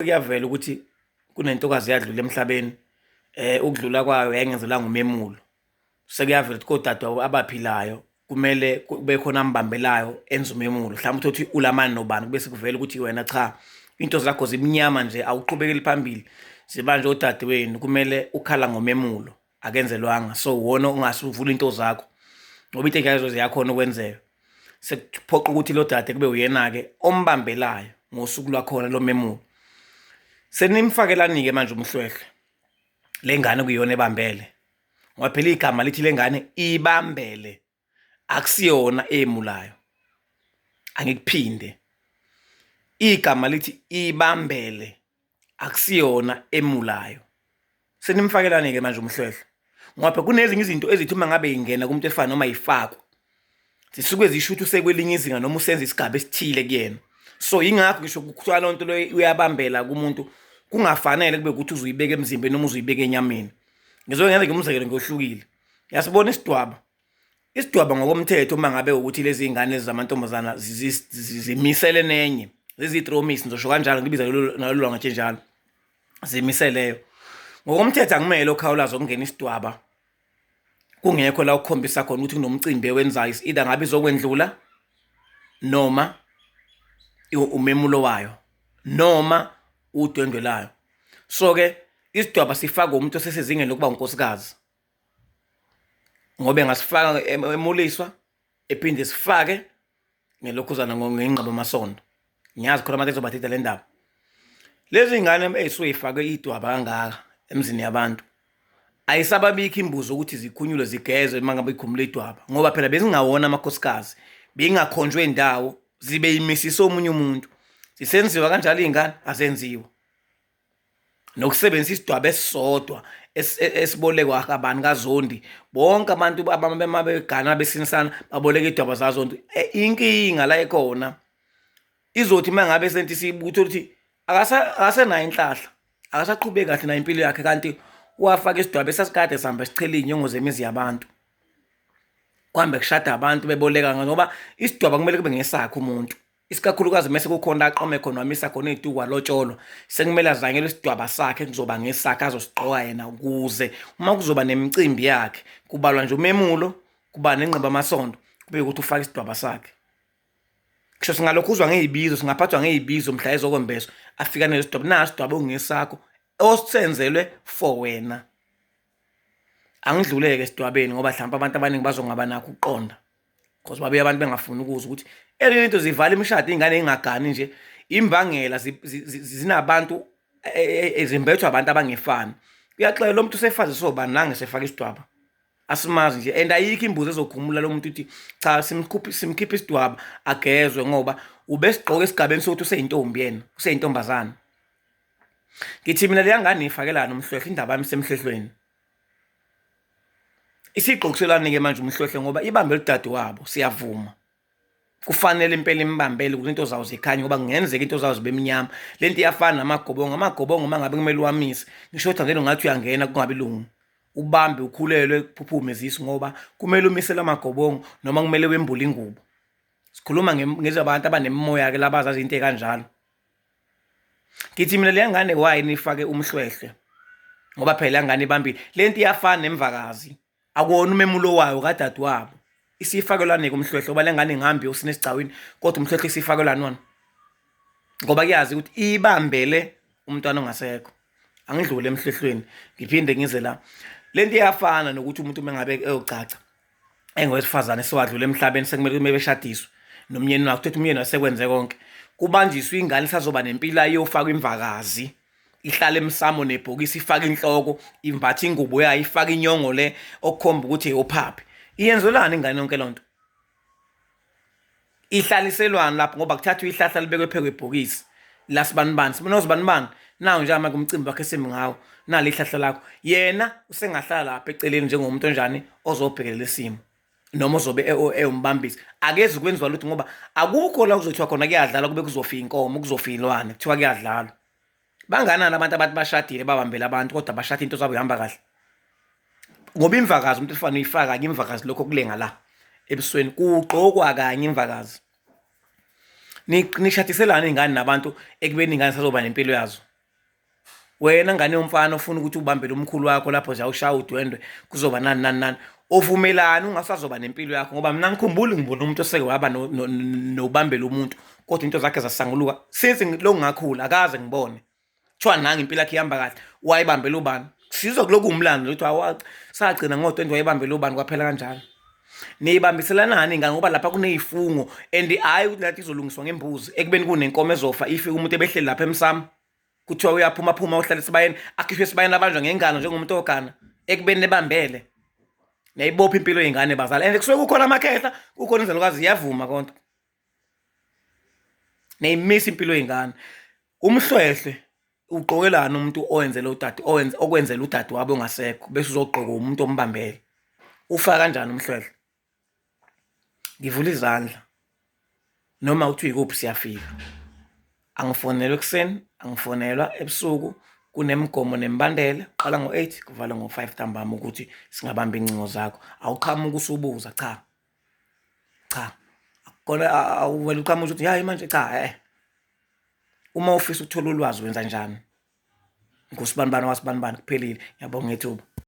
Kuyavela ukuthi kunentokazi eyadlula emhlabeni ukudlula kwayo yayingenzelwanga umemulo. Sekuyavela ukuthi kodadewabo abaphilayo kumele kube khona ambambelayo enze umemulo. Mhlawumbe uthole ukuthi ulamani nobani kube sekuvela ukuthi wena cha into zakho zimnyama nje awuqhubekeli phambili zibanjwe odadewenu kumele ukhala ngomemulo akenzelwanga. So uwona ongase uvule into zakho ngoba into enjalo ziyakhona ukwenzeka. Sekuphoqa ukuthi lo dade kube uyena-ke ombambelayo ngosuku lwakhona lo memulo. Senimfakelani-ke manje umhlwehlwe le ngane kuyiyona ebambele ngoba phela igama lithi le ngane ibambele akusiyona emulayo. Angikuphinde, igama lithi ibambele akusiyona emulayo. Senimfakelani-ke manje umhlwehlwe ngoba phela kunezinye izinto ezithi uma ngabe ingena kumuntu efana noma ifakwa zisuke zisho ukuthi usekwelinye izinga noma usenza isigaba esithile kuyena. So yingakho ngisho kuthiwa loo nto leyo uyabambela kumuntu kungafanele kube ukuthi uzuyibeka emzimbeni noma uzuyibeka enyameni. Ngizoke ngenze umzekelo ngohlukile. Uyasibona isidwaba? Isidwaba ngokomthetho uma ngabe ukuthi lezi ngane zamantombazana zimisele nenye zizitromisi ngizosho kanjalo ngibiza nalolu lwangatshe njalo zimiseleyo. Ngokomthetho akumele okhawulazo ukungena isidwaba kungekho la ukukhombisa khona ukuthi kunomcimbi ewenzayo either ngabe izokwendlula noma umemulo wayo noma udwendwe layo. So-ke isidwaba sifakwa umuntu osesezingeni lokuba unkosikazi ngoba engasifaka emuliswa ephinde sifake ngelokhuzana ngengqaba amasondo. Ngiyazi khona abantu ezobathitha le ndaba. Lezi ngane ey'suke y'fakwe idwaba kangaka emzini yabantu ayisababikho imbuzi ukuthi zikhunyulwe zigezwe uma ngabe ikhumule idwaba ngoba phela bezingawona amakhosikazi bengakhonjwe indawo zibe yimisise omunye umuntu. Zisenziwa kanjalo iy'ngane? Azenziwa. Nokusebenzisa isidwaba esisodwa esibolekwa kabani kaZondi bonke abantu abamabegana besinisana baboleka idwaba zaZondi. Inkinga la ekhona izothi uma ngabe sento isibutho ukuthi akasenayo inhlahla akasaqhubeki kahle nayo impilo yakhe kanti wafaka isidwaba esasikade sihamba sichela iy'nyongo zemizi yabantu. Kuhambe kushada abantu beboleka ngoba isidwaba kumele kube ngesakhe umuntu. Isikakhulukazi mese kukhona la aqome khona wamisa khona iy'tuku walotsholwa sekumele azanyelwe isidwaba sakhe kuzoba ngesakhe azosigqoka yena ukuze uma kuzoba nemicimbi yakhe kubalwa nje umemulo kuba nenqeba amasondo kube ukuthi ufake isidwaba sakhe. Ngisho singalokhu uzwa ngey'bizo singaphathwa ngey'bizo mhla ezokwembeswa afika nesidwaba naso isidwaba okungesakho osenzelwe for wena. Angidluleke esidwabeni ngoba hlampe abantu abaningi bazongaba nakho ukuqonda. Because babuye abantu bengafuni ukuzwa ukuthi ezinye into zivala imishado iy'ngane y'ngagani nje imbangela zinabantu zimbethwa abantu abangefani. Kuyaxela lo muntu usefaziswe ubani nange esefaka isidwaba. Asimazi nje and ayikho imbuzi ezokhumula lo muntu uthi cha simkhuphe simkhiphe isidwaba agezwe ngoba ubesigqoka esigabeni sokuthi useyintombi yena useyintombazane. Ngithi mina leya ngane ifakelani umhlwehlwe indaba yami isemhlwehlweni. Isigqokiselani-ke manje umhlwehlwe ngoba ibambe udadewabo siyavuma. Kufanele impela imbambele ukuze into zawo zikhanye ngoba kungenzeka into zawo zibe mnyama. Le nto iyafana namagobongo, amagobongo uma ngabe kumele uwamise ngisho othandweni ungathi uyangena kungabi lungu. Ubambe ukhulelwe kuphuphume izisu ngoba kumele umise lamagobongo noma kumele wembule ingubo. Sikhuluma ngezabantu abanemimoya-ke labazazi into ey'kanjalo. Ngithi mina leya ngane why nifake umhlwehlwe ngoba phela leya ngane ibambile. Le nto iyafana nemvakazi. Akuwona umemulo wayo kadadewabo. Isifakelwane-ke umhlwehlwe ngoba le ngane ingahambi iyosina esigcawini kodwa umhlwehlwe isifakelwani wona? Ngoba kuyazi ukuthi ibambele umntwana ongasekho. Angidlule emhlehlweni ngiphinde ngize la. Le nto iyafana nokuthi umuntu uma ngabe eyogcagca engowesifazane sewadlula emhlabeni sekumele kumele beshadiswe nomnyeni wakhe uthi umyeni wasekwenze konke. Kubanjiswe ingane isazoba nempilo ayofakwa imvakazi. Ihlale emsamo nebhokisi ifake inhloko imbathe ingubo yayo ifake inyongo le okukhomba ukuthi eyophaphi. Iyenzelwani ingane yonke lonto? Ihlaliselwani lapho ngoba kuthathwa ihlahla libekwe phezu kwebhokisi lasibanibani sinozibanibani nawu nje manje umcimbi wakhe simi ngawo nali ihlahla lakho yena usengahlala lapha eceleni njengomuntu onjani ozobhekelela isimo noma ozobe ewumbambisi akezi kwenziwa lutho ngoba akukho la kuzothiwa khona kuyadlalwa kube kuzofika inkomo kuzofika ilwane kuthiwa kuyadlalwa. Banganani abantu abathi bashadile babambele abantu kodwa bashada into zabo ihamba kahle. Ngoba imvakazi umuntu ufanele uyifaka ke imvakazi lokho kulenga la ebusweni kugqokwa kanye imvakazi. Nishadiselana ingane nabantu ekubeni ingane sazoba nempilo yazo. Wena ngane yomfana ofuna ukuthi ubambele umkhulu wakho lapho nje awushaya udwendwe kuzoba nani nani nani ovumelani ungasazoba nempilo yakho ngoba mina ngikhumbuli ngibona umuntu oseke waba nobambela umuntu kodwa into zakhe zasanguluka since lokhu ngakhula akaze ngibone kuthiwa nange impilo yakhe ihamba kahle wayibambela ubani sizwa kuloku umlando ukuthi awa sagcina ngo-20 wayibambela ubani kwaphela kanjalo niyibambiselanani ingane ngoba lapha kuneyifungo and hhayi ukuthi lathi izolungiswa ngembuzi ekubeni kunenkomo ezofa ifike umuntu ebehleli lapha emsamo kuthiwa uyaphuma phuma uhlala esibayeni akhishwe esibayeni abanjwa ngengano njengomuntu ogana ekubeni ebambele niyayibopha impilo yengane bazali and kusuke kukhona amakhehla kukhona izalukazi ziyavuma konke niyayimisa impilo yengane umhlwehlwe ugqokelani umuntu owenzele udade owenze okwenzela udade wabo ongasekho bese uzogqoka umuntu ombambele ufa kanjani umhlwehlwe Ngivula izandla noma uthi uyikuphi siyafika. Angifonelwa ekuseni, angifonelwa ebusuku, kunemigomo nemibandela, kuqala ngo-eight kuvalwe ngo-five ntambama ukuthi singabamba iy'ngcingo zakho. Awuqhamuki usubuza cha, cha akukona awuvele uqhamuke uthi hhayi manje cha e-e. Uma ufisa ukuthola ulwazi wenza njani? Ngusibanibani wasibanibani kuphelile. Ngiyabonga ngethuba.